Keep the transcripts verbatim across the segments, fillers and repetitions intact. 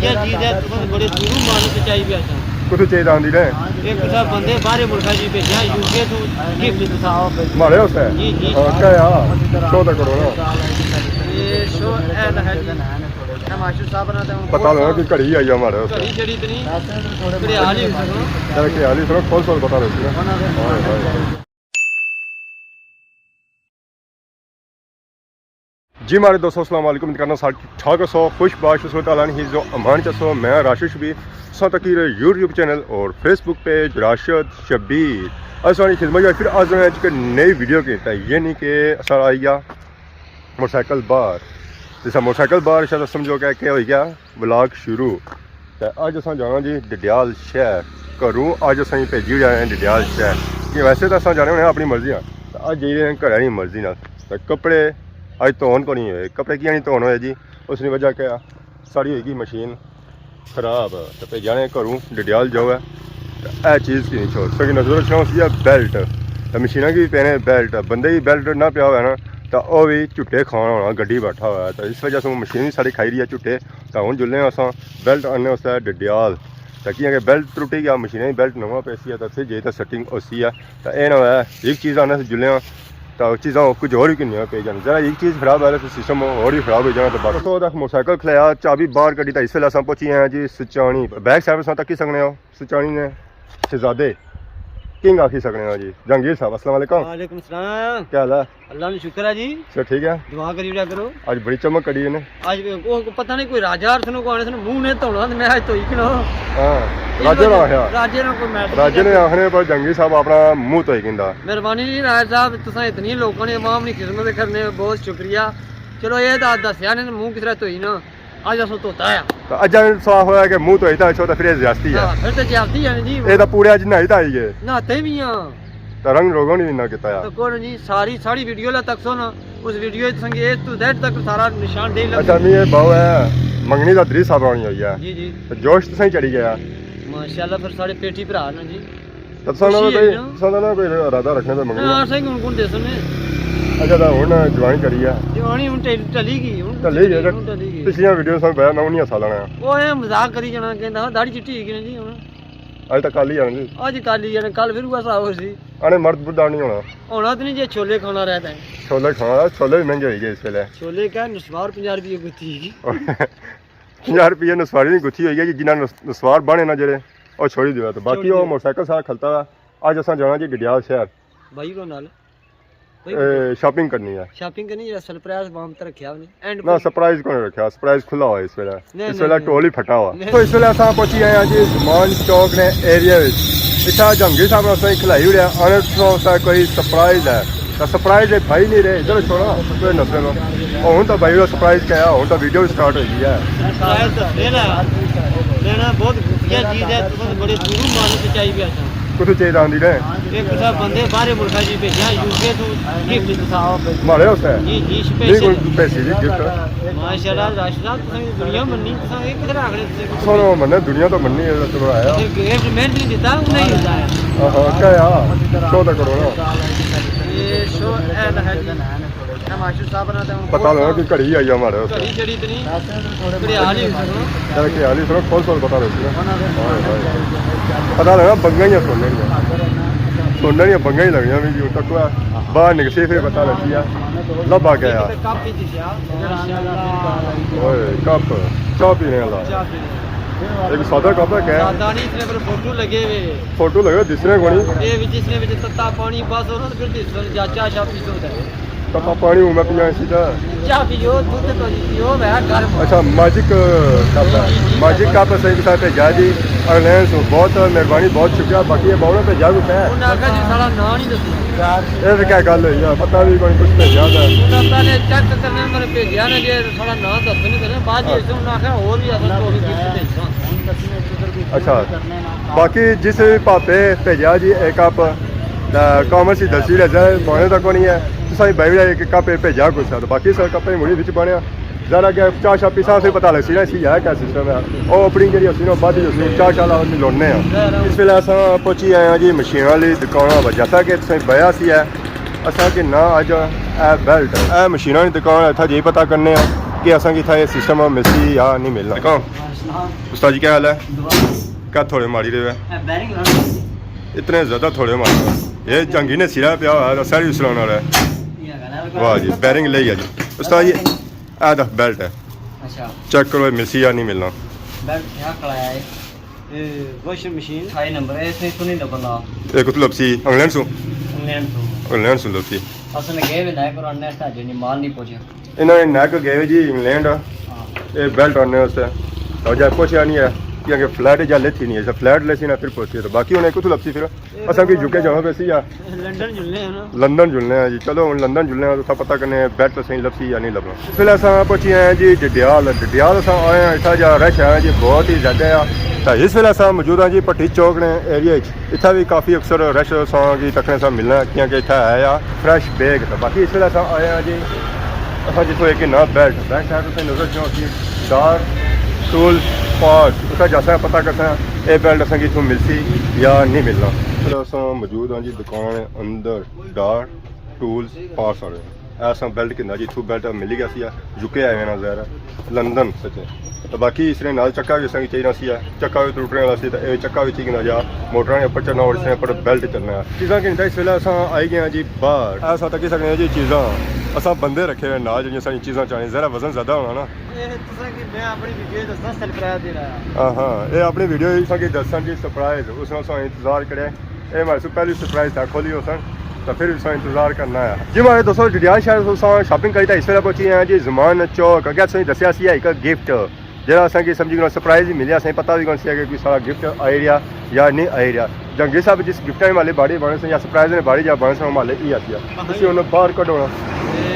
کیا چیز ہے، تساں بڑے دوروں مال پہنچائی پیا ساں۔ کتھوں چاہیے آندی نے؟ ایک کسا بندے باہر ملکا جی بھیجا، یو کے تو گفٹ دسا۔ ماڑے واسطے؟ جی، جی۔ ہاں، کیا آ؟ شو تک کرو نا۔ یہ شو اے نہ ہے جی۔ اے ماشٹر صاحب نے تے ہن پتہ لگا کہ گھڑی آئی آ ماڑے واسطے۔ گھڑی جڑی تے نہیں۔ گھڑیال ہی سنو۔ چل گھڑیال ہی سنو، کھول کھول پتہ لگسی نا۔ ہائے، ہائے۔ جی ماڑے دوستو، السلام علیکم۔ امید کرنا سارے ٹھیک ٹھاک ہسو، خوش باش ہسو، تعالیٰ نے حفظ و امان چ ہسو۔ میں راشد شبیر، تساں تکی رہے یوٹیوب چینل اور فیس بک پیج راشد شبیر۔ اساں نی خدمت چ پھر حاضر ہاں اج ایک نئی ویڈیو کیتا، یعنی کہ اساں آئی گیا موٹرسائیکل باہر۔ جسا موٹرسائیکل باہر، شاید سمجھو کہ کیا ہوئی گیا، ولاگ شروع۔ تے اج اساں جانا جی ڈڈیال شہر۔ گھروں اج اساں کی بھیجی ہویا ہے ڈڈیال شہر۔ کہ ویسے تو اساں جانے ہونے آں اپنی مرضی نال، تے اج جائی رہے ہیں گھر آلی مرضی نال۔ تے کپڑے اج دھون کو نہیں ہوئے۔ کپڑے کیاں نہیں دھون ہوئے جی؟ اس نی وجہ کیا؟ ساڑی ہوئی گئی مشین خراب۔ تے پھر جانے گھروں ڈڈیال جاؤ ہے، تے اے چیز کی نہیں چھوڑ سکی۔ نظر رکھنا اسی ہے بیلٹ، تے مشیناں کی بھی پہنے بیلٹ۔ بندے کی بیلٹ نہ پیا ہوئے نا، تے او بھی جھٹے کھانا ہونا، گڈی بیٹھا ہوا ہے۔ تے اس وجہ سے مشین بھی ساڑی کھائی رہی ہے جھٹے۔ تے ہن جلنے آں اساں بیلٹ آننے واسطے ڈڈیال۔ تے کیاں کہ بیلٹ ترٹی گیا، مشیناں کی بیلٹ نواں پیسی ہے، تے اتھے جائی تے سیٹنگ ہوسی ہے۔ تے اے نہ ہوئے ایک چیز آنے سے جلنے آں، تے چیزاں کچھ ہور وی کنیاں پئی جان۔ ذرا ایک چیز خراب ہے تے سسٹم ہور وی خراب ہوئی جانا۔ تے باقی تو موٹرسائیکل کھلایا، چابی باہر کڈی، تے اس ویلے اساں پہنچی آئے ہاں جی سچانی۔ بیک سائیڈ اساں تکی سکنے ہو سچانی نے شہزادے کنگ آکھی سکنے ہو جی۔ جہانگیر صاحب، السلام علیکم۔ وعلیکم السلام۔ کیا حال ہے؟ اللہ نی شکر ہے جی۔ سب ٹھیک ہے؟ دعا کری رہیا کرو۔ اج بڑی چمک کڈی ہے نے۔ اج او پتہ نہیں کوئی راجہ آر سنو کو آنے سنو منہ نے دھونا تے میں اج دھوئی کھلو۔ ہاں، راجے نے آخیا۔ راجے نے کوئی میسج راجے نے آخنے پر جہانگیر صاحب اپنا منہ دھوئی گھندا۔ مہربانی جی راجہ صاحب، تساں اتنی لوکاں نے عوام نی خدمت کرنے، بہت شکریہ۔ چلو اے تے دسیا نے منہ کس طرح دھوئی نا۔ اج اساں دھوتا ہے۔ تے اج صاف ہویا کہ منہ دھوئی تے اچھو تے پھر اے زیادتی ہے۔ ہاں، پھر تے زیادتی ہے نا جی۔ اے تے پورے اج نہائی تے آئی گئے۔ نہاتے وی ہاں۔ تے رنگ روگن وی نہ کیتا ہے۔ تے کوئی نہ جی، ساری، ساری ویڈیو لا تک سو نا، اس ویڈیو وچ تساں کی اے ٹو زیڈ تک سارا نشان دے لگ۔ اچھا، نہیں، اے بہو ہے، منگنی دا دری صاحب آنی ہوئی ہے۔ جی، جی۔ تے جوش تساں ہی چڑھی گیا۔ ماشاءاللہ، پھر سارے پیٹی بھرا نا جی۔ تے تساں نال خوشی ہے کوئی، نا۔ تساں نال کوئی ارادہ رکھنے پہ منگنی نہ، دا؟ اساں کی ہن کون دے سنے۔ اچھا، تے ہن جوائن کری ہے۔ جوانی ہن ٹل-، ٹلی گئی، ہن ٹلی گئی، ہن ٹلی گئی۔ پچھلیاں ویڈیو سن پیا، نہ انہیاں سالاں نے۔ او اے مذاق کری جانا، کہندا، ہاں، داڑھی چٹی ہوئی گئی نا جی ہن۔ اج تک کالی آنا جی۔ اج کالی آنا، کل پھر اوہا حساب ہوسی۔ آنے مرد بڈھا نہیں ہونا۔ ہونا تے نہیں جے چھولے کھانا رہتا ہے۔ چھولے کھانا، چھولے بھی مہنگے ہوئی گئے اس ویلے۔ چھولے کیا، نسوار پنجاہ روپے گتھی۔ پنجاہ روپے نسواری نہیں گتھی ہوئی گئی جی، جنہاں نس-، نسوار بانے نا جڑے، او چھوڑی دیو۔ تے باقی چھوڑی او دیو۔ موٹرسائیکل سارا کھلتا ہوا۔ اج اساں جانا جی ڈڈیال شہر۔ بھائی کو نال۔ کوئی اے، شاپنگ کرنی ہے۔ شاپنگ کرنی، جیڑا سرپرائز بام تے رکھیا ہونے۔ اینڈ نہ، پر سرپرائز کون رکھیا؟ سرپرائز کھلا ہوا اس ویلے۔ نہیں، اس نہیں، ویلے نہیں۔ ٹول ہی پھٹا ہوا۔ نہیں۔ تو اس ویلے اساں پہنچی آئے ہاں جی زمان چوک نے ایریا وچ۔ اتھا جہانگیر صاحب نے اساں کھلائی اڑیا، آنے اساں کوئی سرپرائز ہے۔ تے سرپرائز ہے بھائی نہیں رہے، ادھر چھوڑا، کوئی نسل ہو۔ او ہن تو بھائی وہ سرپرائز کیا ہے، ہن تو ویڈیو بھی سٹارٹ ہوئی گئی ہے۔ سرپرائز تو ہے نا، لینا بہت گھٹیا چیز ہے، تساں بڑے دوروں مال پہنچائی پیا ساں۔ کتھوں چاہیے آندی نے؟ ایک کسا بندے باہر ملکا جی بھیجا، یو کے تو گفٹ دسا۔ ماڑے واسطے؟ جی، جی، نہیں، کوئی سپیشل۔ پیسے جی گفٹ۔ ماشاءاللہ، راشد صاحب، تساں کی دنیا مننی، تساں ایک کدھر آخنے تساں کی سنو، مننے دنیا تو مننی ہے، چلو آیا۔ پھر گفٹ محنت نہیں دیتا، انہیں ہی دیتا ہے۔ ہاں، ہاں، کیا آ؟ شو تو کرو نا۔ یہ شو اے نہ ہے جی۔ اے ماشٹر صاحب نے تے ہن پتہ لگا کہ گھڑی آئی آ ماڑے واسطے۔ گھڑی جڑی تے نہیں۔ گھڑیال ہی سنو۔ چل گھڑیال ہی سنو، کھول کھول پتہ لگسی نا۔ ہائے، ہائے۔ پتہ لگا بنگاں ہی سننے دیاں۔ سننے دیاں بنگاں ہی لگنیاں وی، ہن تک باہر نکسی پھر پتہ لگسی ہے۔ لبھا کیا آ؟ کپ ہی دسیا۔ اوئے، کپ۔ چاہ پینے والا۔ چاہ پینے والا۔ ایک سادہ کپ ہے کیا؟ سادہ نہیں، اس نے پر فوٹو لگے ہوئے۔ فوٹو لگے ہوئے، دسنے کونی۔ اے وچ اس نے وچ تتا پانی پاسو نا، پھر دسو جا چاہ شاہ پیسو تے۔ تتا پانی ہوں میں پیاں اسی تے۔ چاہ پیو، دودھ تو جی پیو، میں گھر۔ اچھا، میجک کپ ہے۔ جی، جی، میجک کپ صحیح بتا بھیجا جی۔ انگلینڈ سو بہت مہربانی، بہت شکریہ۔ باقی یہ بہت بھیجا کچھ ہے۔ انہاں آکھیا جی ساڑا ناں نہیں دسنا۔ اے تے کیا گل ہوئی ہے؟ پتہ بھی کوئی کچھ بھیجا تھا۔ انہاں پہلے چیک کرنے میں بھیجا نا جی ساڑا ناں دسو نہیں کرنا۔ بعد ہاں۔ جی انہاں آکھیا ہور بھی اساں تو بھی گفٹ دساں۔ اچھا، باقی جس بھی پاپے بھیجا جی ایک کپ، تے کامنٹ سی دسی رہے، ذرا بانے تک نہیں ہے، تساں بھائی ایک کپ بھیجا کچھ ہے، باقی سارے کپ مڑی وچ بنیا۔ ذرا اگے چاہ شاہ پیساں سے پتہ لگسی نا، اسی ہے کیا سسٹم ہے۔ او اوپننگ جڑی ہوسی نا، بعد وچ ہوسی، چاہ شاہ لاؤ، اسی لوڑنے آں۔ اس ویلے اساں پہنچی آئے ہاں جی مشین والی دکان پر، جیسا کہ تساں بیا سی ہے، اساں کہ نہ اج اے بیلٹ، اے مشیناں نی دکان ہے، اتھا جائی پتہ کرنے آں۔ کہ اساں کی اتھا یہ سسٹم ملسی یا نہیں ملنا۔ دیکھو، استاد جی، کیا حال ہے؟ کیا تھوڑے ماری رہے ہو؟ اتنے زیادہ تھوڑے ماری رہے ہو۔ یہ جنگی نے سرا پیا ہوا ہے، ساری سلانا رہا ہے۔ واہ جی، بیرنگ لے گیا جی۔ استاد جی، اے دا بیلٹ ہے۔ اچھا۔ چیک کرو، ملسی یا نہیں ملنا۔ بیلٹ کیا کڑایا ہے؟ اے واشنگ مشین۔ اٹھائی نمبر ہے، اس نے تو نہیں لبھنا۔ اے کتھوں لبسی؟ انگلینڈ سوں؟ انگلینڈ تو۔ انگلینڈ سوں لبسی۔ اصل میں گئے ہوئے نئے کرو، انہیں اس طرح جنی مال نہیں پہنچیا۔ انہاں نے نئے کو گئے ہوئے جی انگلینڈ۔ ہاں۔ اے بیلٹ آنے واسطے۔ اور جا پہنچیا نہیں ہے، کیونکہ فلائٹ جا لیتی نہیں ہے، فلائٹ لیسی نا پھر پہنچی ہے۔ تو باقی انہیں کتھوں لبسی پھر؟ اساں کی یو کے جانا پیسی یا؟ لندن جلنے ہیں نا۔ لندن جلنے ہیں جی۔ چلو ہن لندن جلنے ہیں، تو اتھا پتہ کرنے ہیں بیلٹ اساں کی لبسی یا نہیں لبنا۔ اس ویلے اساں پہنچی ہیں جی ڈڈیال۔ ڈڈیال اساں آئے ہیں، اتھا جا رش ہے جی، بہت ہی زیادہ ہے۔ تو اس ویلے اساں موجود ہیں جی بھٹی چوک نے ایریا اچ۔ اتھا بھی کافی اکثر رش اساں کی تکنے سا ملنا ہے، کیونکہ اتھا ہے یا فریش بیگ۔ تو باقی اس ویلے اساں آئے ہیں جی، اساں جتھوں ایک نہ بیلٹ، بیک سائیڈ تے نظر جو سی ڈار ٹول پارٹس، اتھا جاساں پتہ کرساں اے بیلٹ اساں کی اتھوں ملسی یا نہیں ملنا۔ اس ویلے اساں موجود ہاں جی دکان اندر، ڈار ٹولز پارٹس آلے۔ اے اساں بیلٹ گھندا جی، اتھوں بیلٹ ملی گیا سی، یو کے آئے ہوئے نا ظاہر ہے، لندن سچ ہے۔ تو باقی اس نے نال چکا بھی اساں کی چاہیے سی، چکا بھی ترٹنے والا سی، تو اے چکا بھی چاہیے گھندا جا، موٹراں نے اوپر چڑھنا اور اس نے اوپر بیلٹ چڑھنا ہے۔ چیزاں گھندا اس ویلے اساں آئی گئے ہاں جی باہر۔ اے اساں تکی سکنے ہیں جی چیزاں، اساں بندے رکھے ہوئے نال جڑیاں ساریاں چیزاں چاہنے، ذرا وزن زیادہ ہونا نا۔ اے تساں کی میں اپنی ویڈیو دسنا سرپرائز دینا ہے۔ ہاں ہاں، اے اپنی ویڈیو اساں کی دسن جی سرپرائز، اس نال اساں انتظار کرے۔ اے ہمارے سوں پہلی سرپرائز تھا کھولی ہو سن، تو پھر اساں انتظار کرنا ہے۔ جی ہمارے دوستو، ڈڈیال شہر سوں اساں شاپنگ کری تے اس ویلے پہنچی ہیں جی زمان چوک۔ اگے اساں دسیا سی ایک گفٹ، جیڑا اساں کی سمجھی کونی سرپرائز ہی ملیا، اساں پتہ بھی کونی سی کہ کوئی سارا گفٹ آئی رہیا یا نہیں آئی رہیا۔ جہانگیر صاحب جس گفٹ نے مالے باڑی بنے سن یا سرپرائز نے باڑی جا بنے سن، مالے ہی آتی ہے۔ اسی انہوں باہر کڈو نا،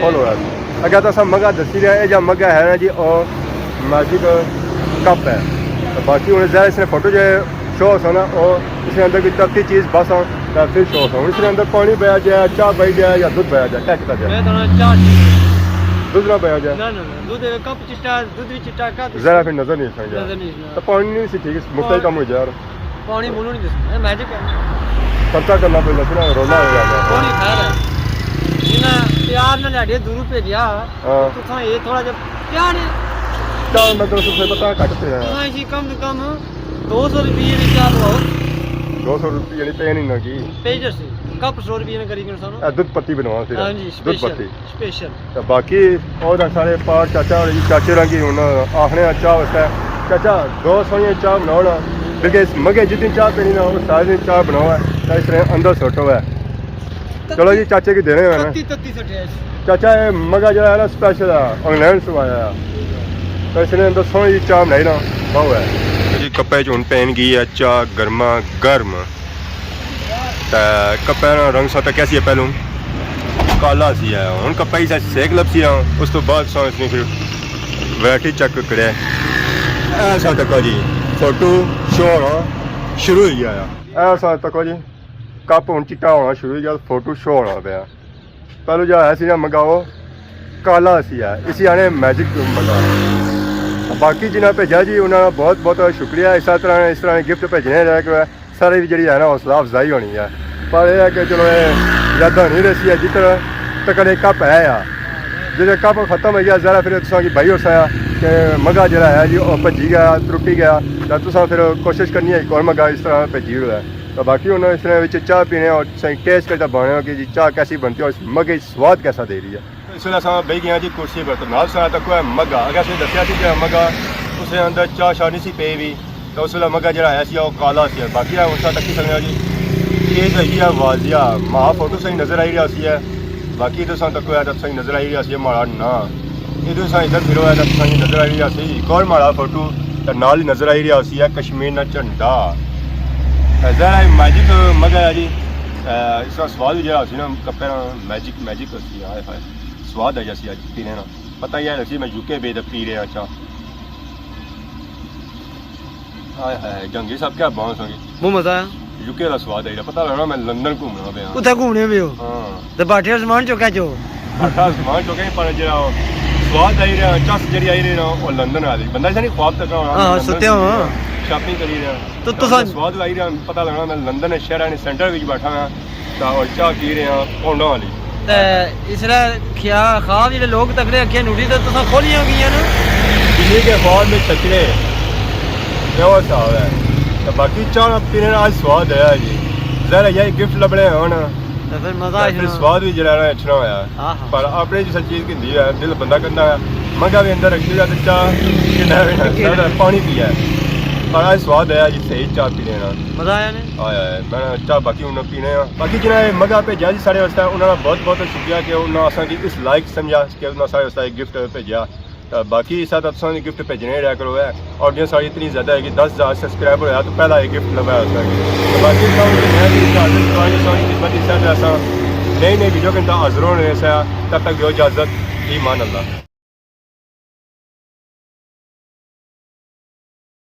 کھولو یار۔ اگے تو اساں مگا دسی رہیا، اے جا مگا ہے نا جی، او میجک کپ ہے۔ تو باقی ہن ظاہر اس نے فوٹو جے شو ہوسا نا، او اس نے اندر کوئی تتی چیز بس ہاں، تے پھر شو ہوسا۔ ہن اس نے اندر پانی پایا جائے، چاہ پائی جائے یا دودھ پایا جائے، کیا کیتا جائے؟ میں تو چاہ چاہیے۔ دودھ نہ پایا جائے؟ نہ، نہ، نہ، دودھ کپ چٹا، دودھ بھی چٹا، کیا دودھ؟ ذرا پھر نظر نہیں آتا۔ نظر نہیں آتا۔ تو پانی نہیں سی ٹھیک، مستحق کم ہو جائے یار۔ پانی مولوں نہیں دسنا، اے میجک ہے۔ خرچہ کرنا پیندا سی نا، رونا ہو جاتا۔ پانی خیر ہے۔ جنہاں پیار نال اڈے دور بھیجیا، ہاں۔ تساں یہ تھوڑا جہا پیار ہے۔ چاہ میں تو اسے پتہ گھٹ پیا۔ تساں اسی کم سے کم دو سو روپیے دی چاہ پواؤ۔ دو سو روپیے نہیں پے نہیں نا کی۔ پے جیسے کپ سو روپیے نے کری گن سانو۔ اے دودھ پتی بنوا پھر۔ ہاں جی، دودھ اسپیشل، پتی۔ اسپیشل۔ تے باقی او دا سارے پار چاچا ہوری، چاچے ہوراں کی ہن آخنے آ چاہ واسطے، چاچا دو سوہنیاں چاہ بناؤ نا، بلکہ اس مگے جتنی چاہ پینی نا، او ساری چاہ بناؤ ہے، تے اس نے اندر سٹو ہے۔ چلو جی، چاچے کی دینے ہوئے نا۔ تتی، تتی سٹے اس۔ چاچا، اے مگا جڑا ہے نا، اسپیشل ہے، انگلینڈ سے آیا ہے۔ تے اس نے اندر سوہنی جی چاہ بنائی نا، بہو ہے۔ جی، کپے چ ہن پین گئی ہے چاہ گرما گرم۔ تے کپے نا رنگ سا تکیا سی پہلوں کالا سی ہے، ہن کپے ہی سا سیک لبسی رہا، اس تو بعد سا اس نے پھر ورائٹی چیک کرے۔ اے سا تکو جی، فوٹو شو ہونا شروع ہوئی گیا۔ اے سا تکو جی، کپ ہن چٹا ہونا شروع ہوئی گیا، فوٹو شو ہونا پیا۔ پہلو جا ہے سی نا مگا، وہ کالا سی ہے، اسی آنے میجک مگا۔ باقی جنہاں بھیجا جی، انہاں نا بہت بہت شکریہ۔ اس طرح، اس طرح گفٹ بھیجنے رہ کے سارے دی جڑی ہے نا حوصلہ افزائی ہونی ہے۔ پر یہ ہے کہ چلو، یہ یاداں نہیں رہسی ہے، جتنا تک یہ کپ ہے یا جیسے کپ ختم ہوئی گیا، ذرا پھر تساں کی بھائی ہوسا کہ مگا جڑا ہے جی، وہ بھجی گیا، ترٹی گیا، تو تساں پھر کوشش کرنی ہے ایک اور مگا اس طرح بھجی ہویا ہے۔ تو باقی ہن اس نے وچ چاہ پینے اور تساں ٹیسٹ کرتا بانے ہو کہ جی چاہ کیسی بنتی ہے اور اس مگے سواد کیسا دے رہی ہے۔ اس ویلے اساں بہی گئے ہاں جی کرسی پر، تو نال ساں تک ہے مگا۔ اگر اساں دسیا سی کہ مگا اس نے اندر چاہ شاہ نہیں سی پی وی، تو اس ویلے مگا جڑا آیا سی، وہ کالا سی۔ باقی ہے اس تک سکنے ہو جی، چیز ہے جی، واضح، ماں فوٹو صحیح نظر آئی رہا سی ہے۔ باقی تو ساں تک ہے تو صحیح نظر آئی رہا سی ہے، ماڑا نا۔ یہ تو ساں ادھر پھرو ہے تو صحیح نظر آئی رہا سی، ایک اور ماڑا فوٹو تو نال ہی نظر آئی رہا سی ہے، کشمیر نا جھنڈا۔ ذرا میجک مگا ہے جی، اس کا سواد بھی جڑا سی نا، کپے نا میجک، میجک سی، ہائے ہائے۔ سواد آئی جاسی اج پینے نا۔ پتہ ہی ہے سی میں یو کے بے تے پی رہے اچھا۔ ہائے ہائے، جہانگیر صاحب کیا بانس ہو گئی۔ بہت مزہ آیا۔ یو کے دا سواد آئی رہا، پتہ لگنا میں لندن گھومنا پیا۔ اتھے گھومنے پے ہو؟ ہاں۔ تے باٹیاں سامان چوکا چو؟ باٹا سامان چوکا ہی، پر جڑا سواد آئی رہا، چس جڑی آئی رہی نا، وہ لندن آ رہی۔ بندہ ایسا نہیں خواب تک ہونا، ہاں، لندن ستے ہو، ہاں۔ شاپنگ کری رہا۔ تو تساں سواد آئی رہا، پتہ لگنا میں لندن شہر نے سینٹر وچ بیٹھا ہاں۔ تے اور چاہ پی رہے ہاں پونڈاں والی۔ تے اس لے کھیا خواب جڑے لوگ تکڑے اکھیاں نوڑی تے تساں کھولیاں گئیاں نا۔ جنہیں کے خواب میں تکڑے، یہ وہ حساب ہے۔ تو باقی چاہ پینے نا آج سواد آیا جی۔ ظاہر ہے یہ گفٹ لبنے ہونا۔ تے پھر مزہ تے آئی پھر جانا۔ سواد بھی جڑا ہے اچھنا ہویا۔ ہاں ہاں۔ پر اپنے جیسا چیز کھندی ہے، دل بندہ کرنا ہے۔ منگا بھی اندر رکھی ہویا تے چاہ کھندا بھی نہ، ظاہر ہے پانی پیا ہے۔ پر آج سواد آیا جی، صحیح چاہ پینے نا۔ مزہ آیا نے؟ آیا ہے، میں چاہ باقی ہوں پینے ہاں۔ باقی جنہاں یہ مگا بھیجا جی سارے واسطے، انہاں نا بہت بہت شکریہ کہ انہاں اساں کی اس لائق سمجھا کہ انہاں سارے واسطے گفٹ بھیجا۔ تے باقی اس طرح تساں کی گفٹ بھیجنے رہیا کرو ہے۔ آڈینس ساری اتنی زیادہ ہے کہ دس ہزار سبسکرائبر ہویا تو پہلا یہ گفٹ لبا ہے اساں کی۔ تے باقی تساں کی میں بھی اجازت چاہیے، تساں کی خدمت اس طرح اساں نئی نئی ویڈیو کے اندر حاضر ہونے سے۔ تب تک دیو اجازت، ایمان اللہ۔